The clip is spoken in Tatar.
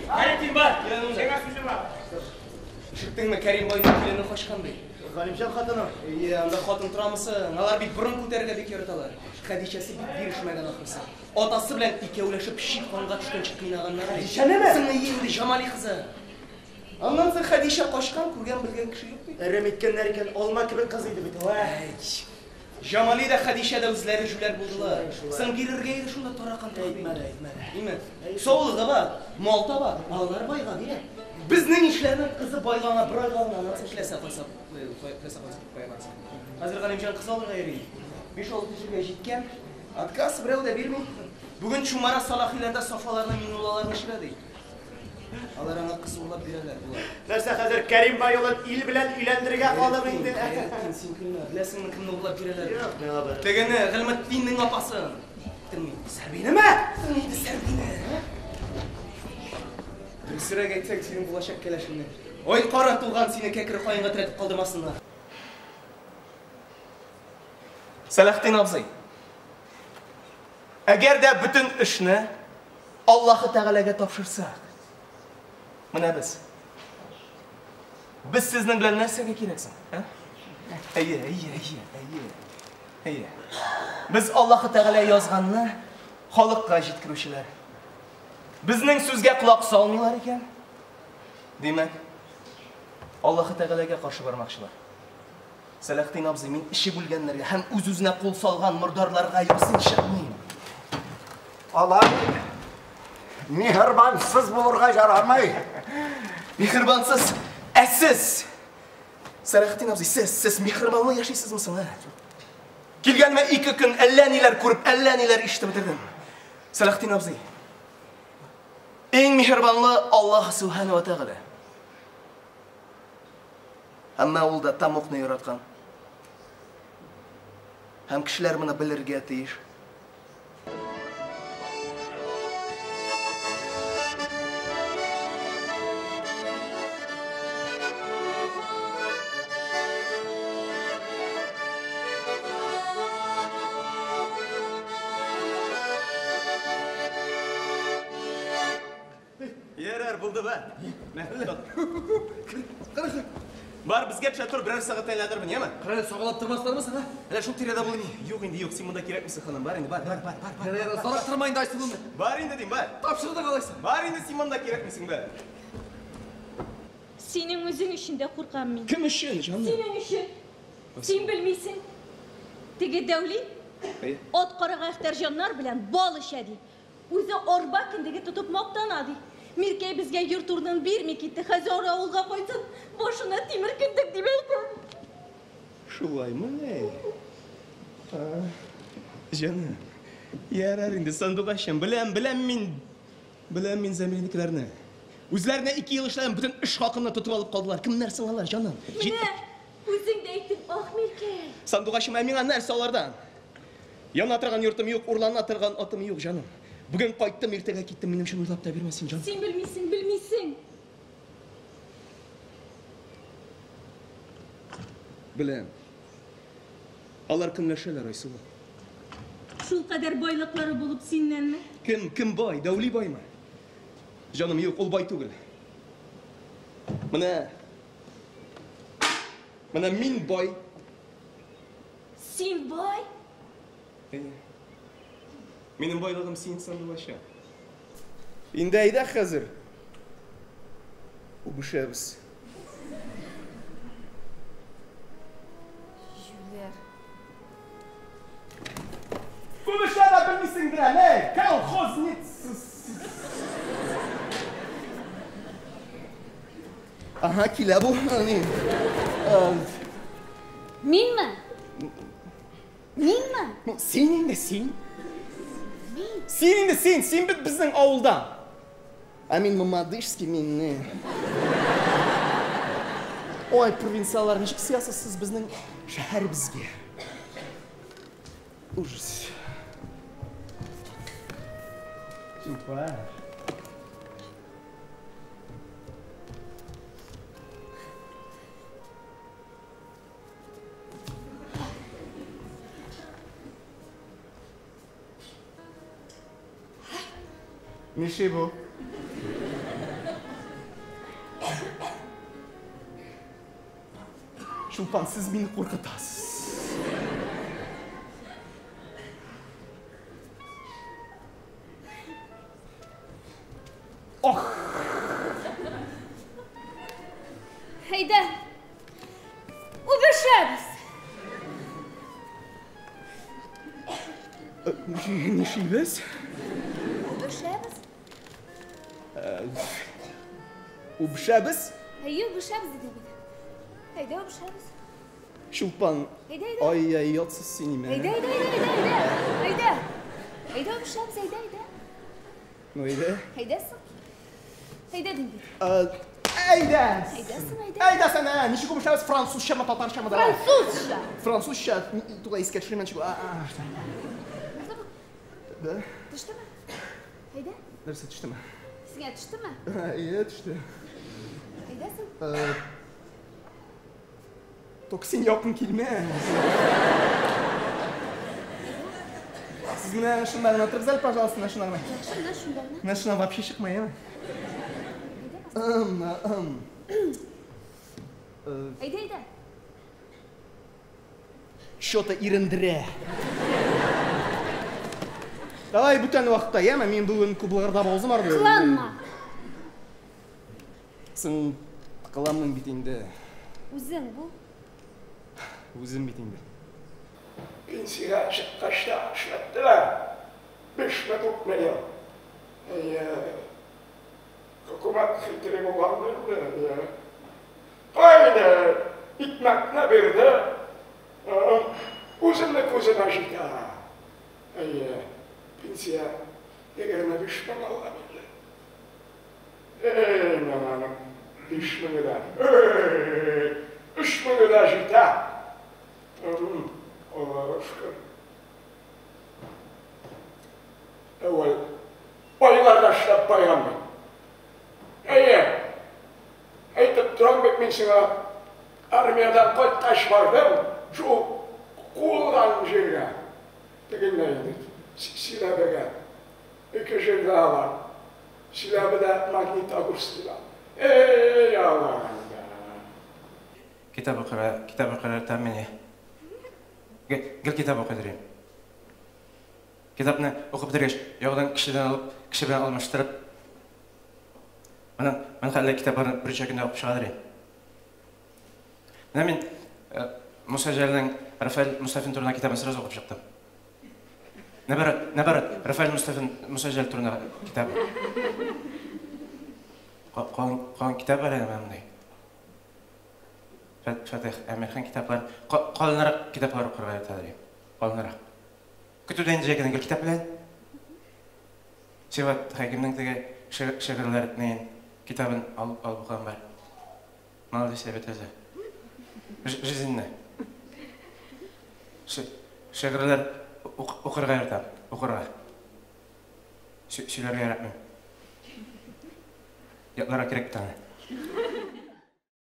Хәйретдин, бар. Сиңа сүзем бар. Ишеттеңме, Кәрим байның килене качкан ди. Галимҗан хатыны. Әйе, анда хатын торамысың? Алар бит борын күтәрергә бик яраталар. Хәдичәсе бик бирешмәгән ахрысы. Атасы белән икәүләшеп чик канга төшкәнче кыйнаганнар. Хәдичәнеме? Соң әйе инде, Җамали кызы. Аннан соң Хәдичә качкан, күргән белгән кеше юк бит. Әрәм иткәннәр икән, алма кебек кыз иде бит ул, ә. Әй, Җамали да Хәдичә дә үзләре җүләр булдылар. Шулай, шулай. Соң бирергә иде шунда таракан тагы. Әйтмә дә, әйтмә дә. Име? Саулыгы бар, мал таба, алар байга бирә. Безнең ишләрнең кызы байга аңа бер айга гына аннан соң теләсә кайсы теләсә кайсы кая барсын. Хәзер Галимҗан кыз алырга йөри. 5-6 җиргә җиткән. Отказ берәү дә бирми. Бүген Чумара Салахиләрдә Сафаларны, Минуллаларны эчерә ди. Алар аңа кыз урлап бирәләр болар. Нәрсә хәзер Кәрим бай улын ил белән өйләндерергә калдың инде. Хәйретдин, син көлмә. Беләсеңме кемне урлап бирәләр? Юк, миңа бер. Тегене, Гыйльметдиннең апасын. Әйттем мин. Сәрбинеме? Соң инде Сәрбине. Дөресрәк әйтсәк, синең булачак кәләшеңне. Ой, кара туган, сине кәкре каенга терәтеп калдырмасыннар. Сәләхтин абзый, әгәр дә бөтен эшне Аллаһы Тәгаләгә тапшырсак, менә без. Без сезнең белән нәрсәгә кирәк соң? Ә? Әйе, әйе, әйе, әйе. Әйе. Без Аллаһы Тәгалә язганны халыкка җиткерүчеләр. Безнең сүзгә колак салмыйлар икән. Димәк, Аллаһы Тәгаләгә каршы бармакчылар. Сәләхтин абзый, мин эчеп үлгәннәргә һәм үз-үзенә кул салган мордарларга ясин чыкмыйм. Алай миһербансыз булырга ярамый. Миһербансыз, ә сез? Сәләхтин абзый, сез, сез миһербанлы яшисезме соң, ә? Килгәнемә 2 көн әллә ниләр күреп, әллә ниләр ишетеп бетердем. Сәләхтин абзый, иң миһербанлы Аллаһ Субхану ва Тәгалә. Әмма ул да тамокны яраткан. Һәм кешеләр моны белергә тиеш. Ярар, булды ба. Бар, безгә төшә тор, берәр сәгать әйләндермен, яме? Кырай, сагалап тормаслармы син, а? Әле шул тирәдә булмый. Юк инде, юк, син монда кирәкмисең, ханым. Бар инде, бар, бар, бар, бар, бар. Ярар, сарап тормай инде, Айсылуны. Бар инде дим, бар. Тапшырдык алайса. Бар инде, син монда кирәкмисең, бар. Синең үзең өчен дә куркам мин. Кем өчен, җаным? Синең өчен. Син белмисең. Теге Дәүли Әйе. ат карага Әхтәрҗаннар белән бал эчә ди. Үзе арба кендеге тотып мактана ди. Миркәй безгә йорт урынын бирми китте. Хәзер авылга кайтсын, башына тимер кендек дип әйтә. Шулаймы? А, җаным. Ярар инде, сандугачым. Беләм, беләм мин. Беләм мин Зәмирнекеләрне. Үзләренә 2 ел эшләгән бөтен эш хакымны тотып алып калдылар. Кемнәр соң алар, җаным? Менә үзең дә әйттең, ах, Миркәй. Сандугачым, ә миңа нәрсә алардан? Яна торган йортым юк, урлана торган атым юк, җаным. Бүген кайттым, иртәгә киттем, минем өчен уйлап та бирмә син, җаным. Син белмисең, белмисең. Беләм. Алар көнләшәләр, Айсылу. Шул кадәр байлыклары булып синнәнме? Кем, кем бай? Дәүли баймы? Җаным, юк, ул бай түгел. Менә, менә мин бай. Син бай? Әйе. Минем байлыгым син, сандугача. Инде әйдә хәзер. Үбешәбез. Җүләр. Үбешә дә белмисеңдер әле, колхозница. Ага, килә бу. Ни? Минме? Минме? Ну, син инде, син. Мин? Син инде, син, син бит безнең авылдан. Ә мин мамадышский, мин не. Ой, провинциаллар, ничек сиясыз сез безнең шәһәребезгә? Ужас. Тупа. Ниши бу? Чулпан, сез мине куркытасыз. Ох! Әйдә, үбешәбез. Нишлибез? Үбешәбез. Үбешәбез? Әйе, үбешәбез дидем бит. Әйдә, үбешәбез. Чулпан. Әйдә, әйдә. Ай-яй, ятсыз син име? Әйдә, әйдә, әйдә, әйдә, әйдә. Әйдә, үбешәбез, әйдә, әйдә. Ну, әйдә. Әйдә соң. Әйдә дим бит. Әйдә! Әйдә соң, әйдә. Әйдә сән, ә, ничек үбешәбез? Французчамы, татарчамы? Давай. Французча. Французча, туга искә төшерим, ничек? Да? Төштеме? Әйдә. Нәрсә төштеме? Сиңа төштеме? Әйе, төште. Әйдә соң. Ток син якын килмә. Сез менә шунда гына торыгыз әле, пожалуйста, менә шунда гына. Яхшы, менә шунда гына. Менә шуннан вообще чыкма, яме? Әйдә, әйдә. Чё-то ирендерә. Давай бүтән вакытта, яме? Мин бүген күп лыгырдап авызым арды. Кыланма. Соң кыланмыйм бит инде. Үзең бул. Үзем бит инде. Пенсиягә чыккач та эшләттеләр. 5 мең ел. Хөкүмәт хитре булган инде. Кайда икмәкне бирде, үземне күземә җитә. Әйе, пенсия 25 мең алган инде. Эй, миңа 5 меңе дә, 3 меңе дә җитә. Аллаһка шөкер. Әүвәл байларда эшләп байган мин. Әйе, әйтеп торам бит мин сиңа, армиядан кайткач бардым, шул куылган җиргә. Тегендә инде, Силәбегә. 2 җирдә алар. Силәбедә Магнитогорскида. Эй, Аллаһ! Китап укырга, китап укырга тәммени. Гел китап укый дөрим. Китапны укып бетергәч, яңадан кешедән алып, кеше белән алмаштырып, менә хәлле китапларны берничә көндә укып чыга дөрим. Менә мин Муса Җәлилнең Рафаэль Мустафин турында китабын сразу укып чыктым. Наоборот, Рафаэль Мустафин Муса Җәлил турында китап. Калын китап бар әле мондай. Фатих Әмирхан китаплар, калынрак китаплар укырга ярата дөрим. Калынрак. Көтүдән җәйгән гел китап белән. Сибгат Хәкимнең теге шигырьләренең китабын алып укыган бар. Молодец, әйбәт яза. Жизненно. Шигырьләр укырга яратам, укырга. Сөйләргә яратмыйм. Ятларга кирәк бит аны.